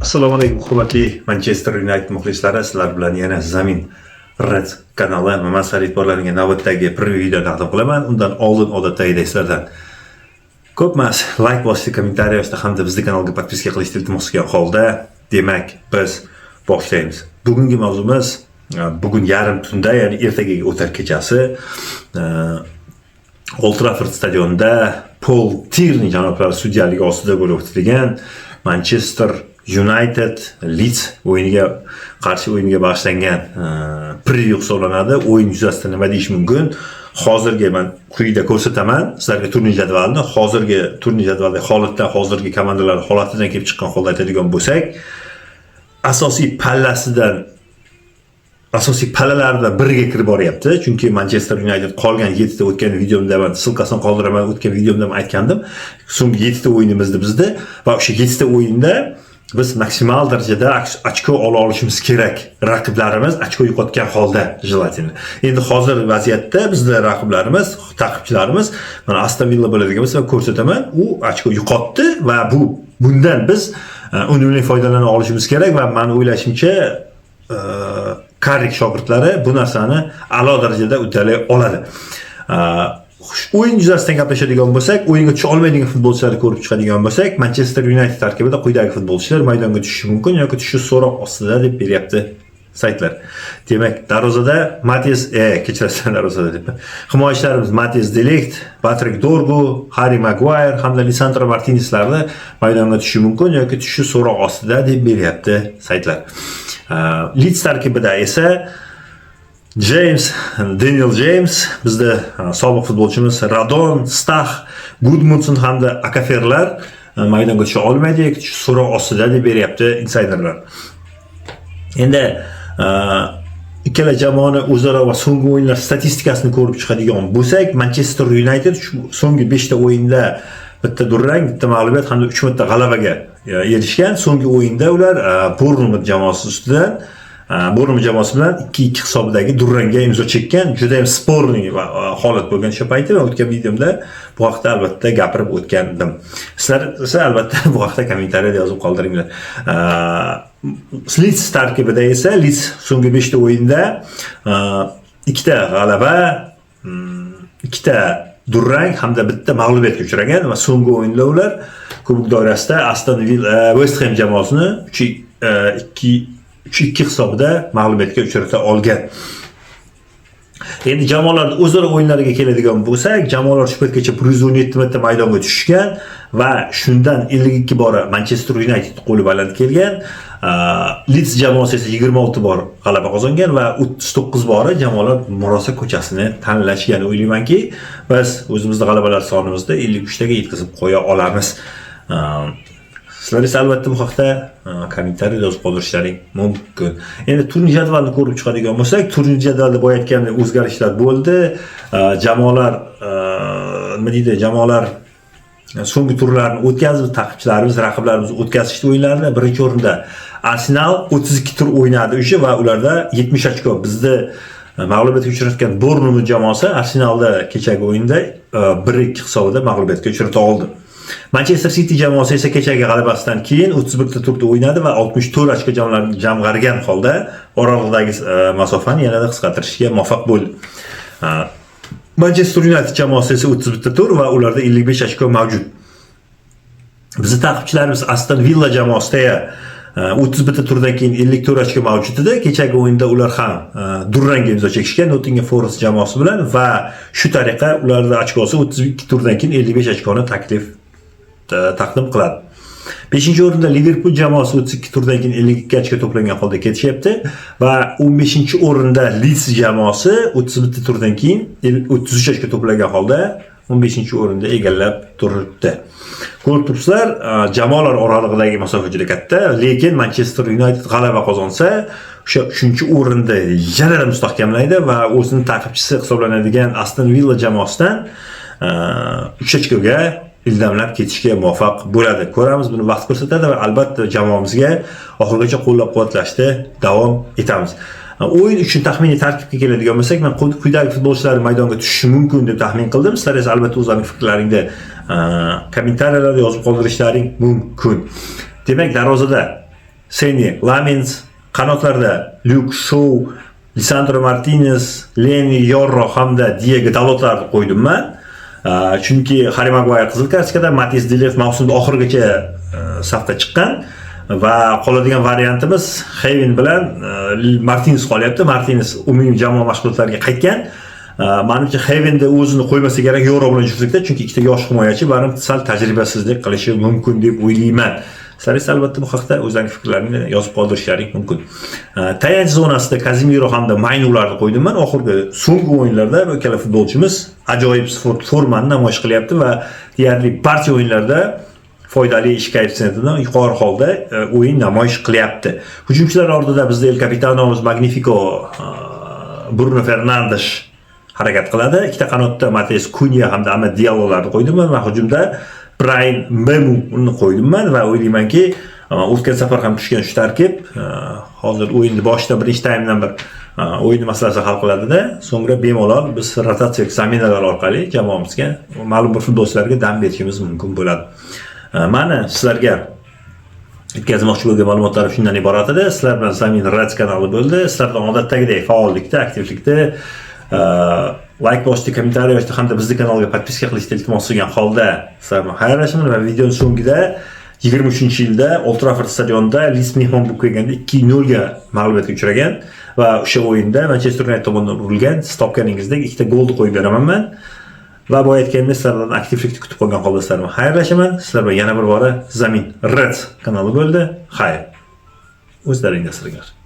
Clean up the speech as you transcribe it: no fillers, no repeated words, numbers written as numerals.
Assalomu alaykum, hurmatli Manchester United muxlislari, sizlar bilan yana Zamin Reds kanali. Man Said borlaringga navbatdagi preview video taqdim qilaman. Undan oldin odatdagidek sizlardan ko'p emas like bosishni, kommentariy yozishni hamda bizni kanalga подписка qilishni iltimos qilgan holda, demak, biz boshlaymiz. Bugungi mavzumiz bugun yarim tunda, ya'ni ertaga o'tar kechasi Old Trafford stadionida Pol Tirni janoblari sudyaligi ostida bo'lib o'tadigan Manchester United Leeds o'yiniga qarshi o'yinga bag'ishlangan preview hisoblanadi. O'yin yuzasidan nima deyish mumkin? Hozirgi men quyida ko'rsataman sizlarga turnir jadvalini. Hozirgi turnir jadvalidagi holatdan, hozirgi komandalar holatidan kelib chiqqan holda aytadigan bo'lsak, asosiy pallalardan biriga kirib boryapti. Chunki Manchester United qolgan 7 ta, o'tgan videomda man ссылка sini qoldiraman, o'tgan videomda ham aytgandim. So'nggi 7 ta o'yinimizni bizda va o'sha 7 ta o'yinda biz maksimal darajada ochko ola olishimiz kerak. Raqiblarimiz ochko yo'qotgan holda желательно. Endi hozir vaziyatda bizda raqiblarimiz, ta'qibchilarimiz mana Aston Villa bo'ladigan bo'lsa, ko'rsataman, u ochko yo'qotdi va bundan biz unumli foydalana olishimiz kerak va mani o'ylashimcha, Karrik shogirdlari bu narsani a'lo darajada uddalay oladi. O'yin yuzasidan gaplashadigan bo'lsak, o'yinga tusha olmaydigan futbolchilarni ko'rib chiqadigan bo'lsak, Manchester United tarkibida quyidagi futbolchilar maydonga tushishi mumkin yoki tushishi so'roq ostida deb beryapti saytlar. Demak, darvozada Matis, kechirasizlar, darvozada deb. Himoyachilarimiz Matis de Ligt, Patrik Dorgu, Harry Maguire hamda Lisandro Martinezlarni maydonga tushishi mumkin yoki tushishi so'roq ostida deb beryapti saytlar. Leeds tarkibida esa James, Daniel James, bizda sobiq futbolchimiz Radon, Stah, Gudmundsson hamda Okaforlar maydonga tusha olmaydi yoki so'roq ostida deb beryapti insayderlar. Endi ikkala jamoani o'zaro va so'nggi o'yinlar statistikasini ko'rib chiqadigan bo'lsak, Manchester United shu so'nggi 5 ta o'yinda bitta durang, bitta mag'lubiyat hamda 3 marta g'alabaga erishgan. So'nggi o'yinda ular Bournemouth jamoasi ustidan, Bournemouth jamoasi bilan 2-2 hisobidagi durangga imzo chekkan. Juda ham спорный holat bo'lgan o'sha payti va o'tgan videomda bu haqda albatta gapirib o'tgandim. Sizlar esa albatta bu haqda kommentariyada yozib qoldiringlar. Leeds tarkibida esa Leeds so'nggi 5 ta o'yinda ikkita g'alaba, ikkita durang hamda bitta mag'lubiyatga uchragan va so'nggi o'yinda ular kubok doirasida Aston Villa, West Ham jamoasini 3 2 3-2 hisobida mag'lubiyatga uchrata olgan. Endi jamoalarning o'zaro o'yinlariga keladigan bo'lsak, jamoalar shu paytgacha 117 marta maydonga tushgan va shundan 52 bora Manchester United qo'li baland kelgan. Leeds jamoasi esa 26 bor g'alaba qozongan va 39 bora jamoalar murosa ko'chasini tanlashgan. O'ylaymanki, biz o'zimizni g'alabalar sonimizda 53 taga yetkazib qo'ya olamiz. Sizlar esa albatta bu haqda kommentariyada yozib qoldirishlaring mumkin. Endi turnir jadvalini ko'rib chiqadigan bo'lsak, turnir jadvalida boya aytgandek o'zgarishlar bo'ldi. Jamoalar, nima deydi, jamoalar so'nggi turlarni o'tkazib, ta'qibchilarimiz, raqiblarimiz o'tkazishdi o'yinlarni. Birinchi o'rinda Arsenal 32 tur o'ynadi o'sha va ularda 70 ochko. Bizni mag'lubiyatga uchratgan Bournemouth jamoasi Arsenalda kechagi o'yinda 1-2 hisobida mag'lubiyatga uchrata oldi. Manchester City jamoasi esa kechagi g'alabasidan keyin 31 ta turda o'ynadi va 64 ochko jamg'argan holda oralig'idagi masofani yanada qisqartirishga muvaffaq bo'ldi. Manchester United jamoasi esa 31 ta tur va ularda 55 ochko mavjud. Bizni ta'qibchilarimiz Aston Villa jamoasida 31 ta turdan keyin 54 ochko mavjud edi. Kechagi o'yinda ular ham durangga imzo chekishgan Nottingham Forest jamoasi bilan va shu tariqa ularda ochkosi 32 turdan keyin 55 ochkoni taqdim qiladi. 5-o'rinda Liverpool jamoasi 32 turdan keyin 52 ochko to'plagan holda ketishyapti va 15-o'rinda Leeds jamoasi 31 ta turdan keyin 33 ochko to'plagan holda 15-o'rinda egallab turibdi. Ko'rib turibsizlar, jamoalar oralig'idagi masofa juda katta, lekin Manchester United g'alaba qozonsa, o'sha 3-o'rinda yanada mustahkamlaydi va o'zini ta'qibchisi hisoblanadigan Aston Villa jamoasidan 3 ochkoga ildamlab ketishga muvaffaq bo'ladi. Ko'ramiz, buni vaqt ko'rsatadi va albatta jamoamizga oxirigacha qo'llab-quvvatlashda davom etamiz. O'yin uchun taxminiy tarkibga keladigan bo'lsak, men quyidagi futbolchilar maydonga tushishi mumkin deb taxmin qildim. Sizlar esa albatta o'zlaring fikrlaringni kommentariyalarda yozib qoldirishlaring mumkin. Demak, darvozada Seni Lamens, qanotlarda Luke Shaw, Lisandro Martinez, Leny Yorro hamda Diego Dalotlarni qo'ydim man. Chunki Harry Maguire qizil kartochkada, Matis de Ligt mavsumda oxirigacha safda chiqqan va qoladigan variantimiz Heyven bilan Martinez qolyapti. Martinez umumiy jamoa mashg'ulotlariga qaytgan. Manimcha, Heyvenda o'zini qo'ymasa kerak Yoro bilan juftlikda, chunki ikkita yosh himoyachi baribir sal tajribasizlik qilishi mumkin deb o'ylayman. Sizlar esa albatta bu haqda o'zlaring fikrlaringni yozib qoldirishlaring mumkin. Tayanch zonasida Kazimiro hamda Maynularni qo'ydim man. Oxirgi, so'nggi o'yinlarda bu ikkala futbolchimiz ajoyib formani namoyish qilyapti va deyarli barcha o'yinlarda foydali ish koeffitsiyentidan yuqori holda o'yin namoyish qilyapti. Hujumchilar oldida bizda El Capitanomiz Magnifico Bruno Fernandes harakat qiladi. Ikkita qanotda Mateus Cunha hamda Amad Diallolarni qo'ydim man va hujumda Brian Mbeumo qo'ydim man va o'ylaymanki, o'tgan safar ham tushgan shu tarkib hozir o'yinni boshida, birinchi taymdan bir o'yin masalasini hal qiladida, so'ngra bemalol biz rotatsiya замена lar orqali jamoamizga ma'lum bir futbolchilarga dam berishimiz mumkin bo'ladi. Mani sizlarga yetkazmoqchi bo'lgan ma'lumotlarim shundan iborat edi. Sizlar bilan Zamin Reds kanali bo'ldi. Sizlardan odatdagidek faollikda, aktivlikda, layk bosishni, kommentariy yozishni hamda bizni kanalga подписка qilishni iltimos qilgan holda sizlar bilan xayrlashaman va videoni so'ngida 23-yilda Old Trafford stadionida Leeds mehmon bo'lib kelganda 2-0 ga mag'lubiyatga uchragan va o'sha o'yinda Manchester United tomonidan urilgan, siz topganingizdek, ikkita golni qo'yib beraman man. Va boya aytganimdek, sizlardan aktivlikni kutib qolgan holda sizlar bilan xayrlashaman. Sizlar bilan yana bir bora Zamin Reds kanali bo'ldi. Xayr. O'zlaringni asranglar.